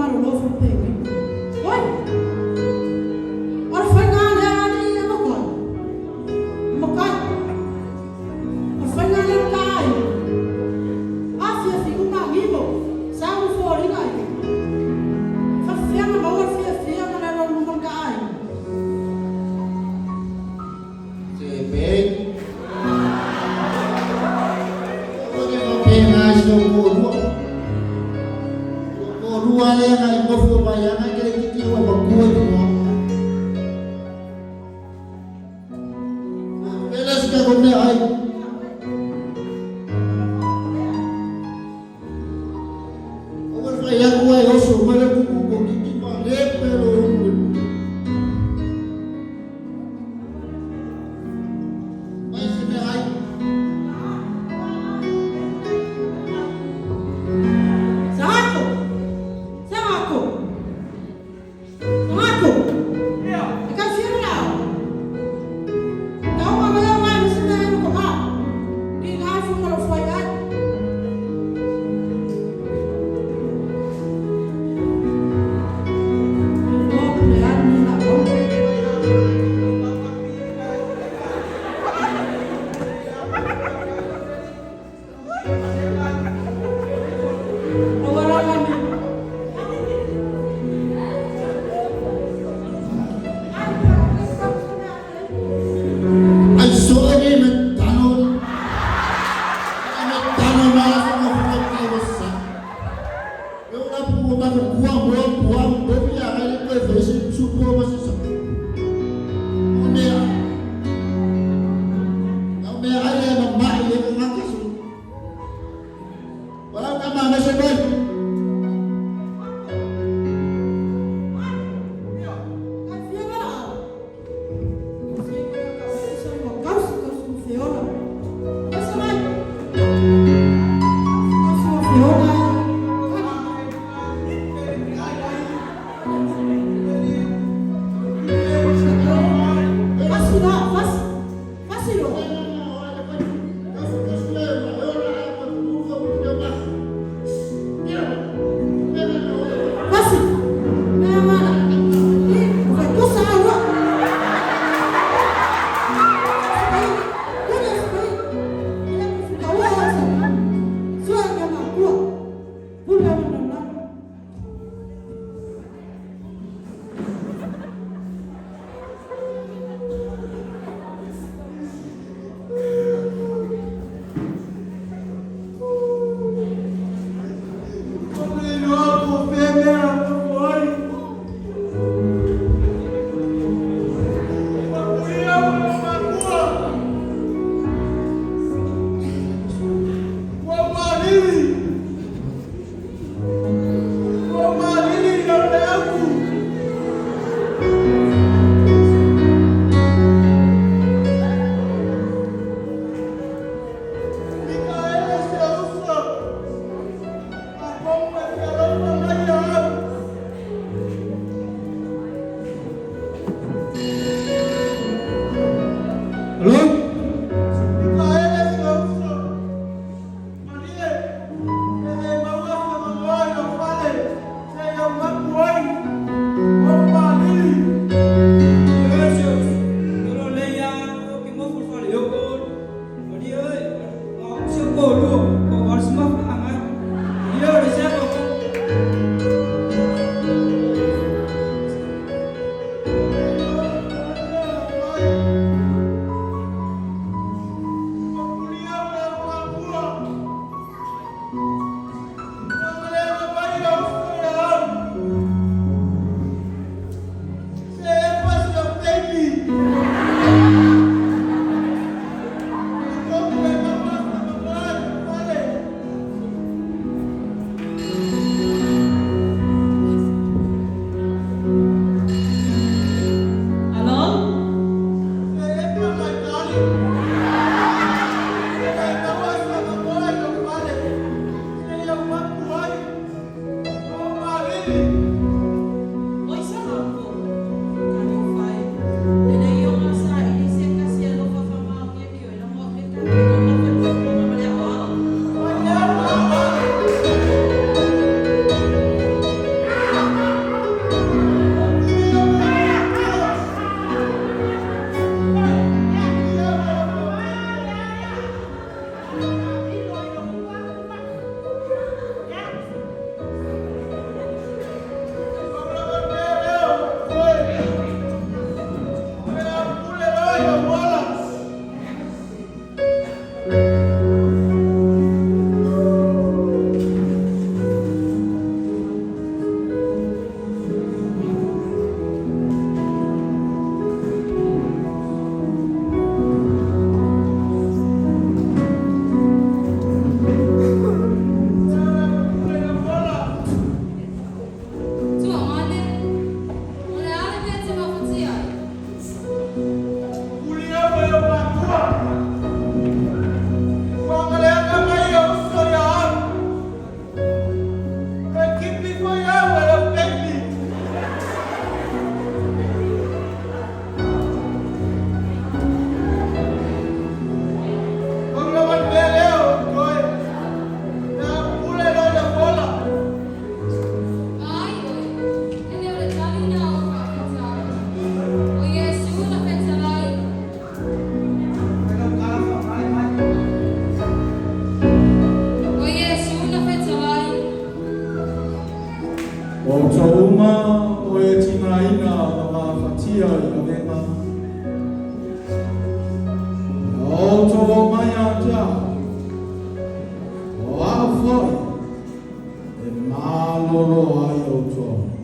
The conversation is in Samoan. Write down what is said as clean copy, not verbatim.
malolo faapenei. Oi! O le faiga lea alii e matai. Matai. O le faiga lea le ta aiga. Afiafi uma nimo, sau foliga ia. Faafefea ona maua le fiafia ma le alualu luma o le ta aiga? Se pei. Aua ne faapena i si ou toalua. Lou toalua lea na e nofo mai ana e te le titi ua matua i tua. Pele se tatou mea ai. Aua le fai atu ai oso mai le kuku ko titi pa le pelo ulu. Mai se mea ai. Sagato! Sagato! Sagato! E tau fia la. Tau ma mea mai ma se mea no ko ma. Ki ngai fu ma lo fai ai. Loa pule ai ni la au. Aua la la ni. Ai so ni me tano. Me tano na la fa mo fa ka sa. Eu na pu ta ko kua mo kua mo ya ga le ko fe se su po ma se sa. O me a. Na me ai le ma mai le ma ka su. Wala ka ma me se bai. Tau fia la. Se ka se mo kausi kausi mo feola. Asa mai. Kausi mo feola. O outou uma o e tigaina ma gafatia i avega, ia outou omai ia te au, o au foi e malolo ai outou.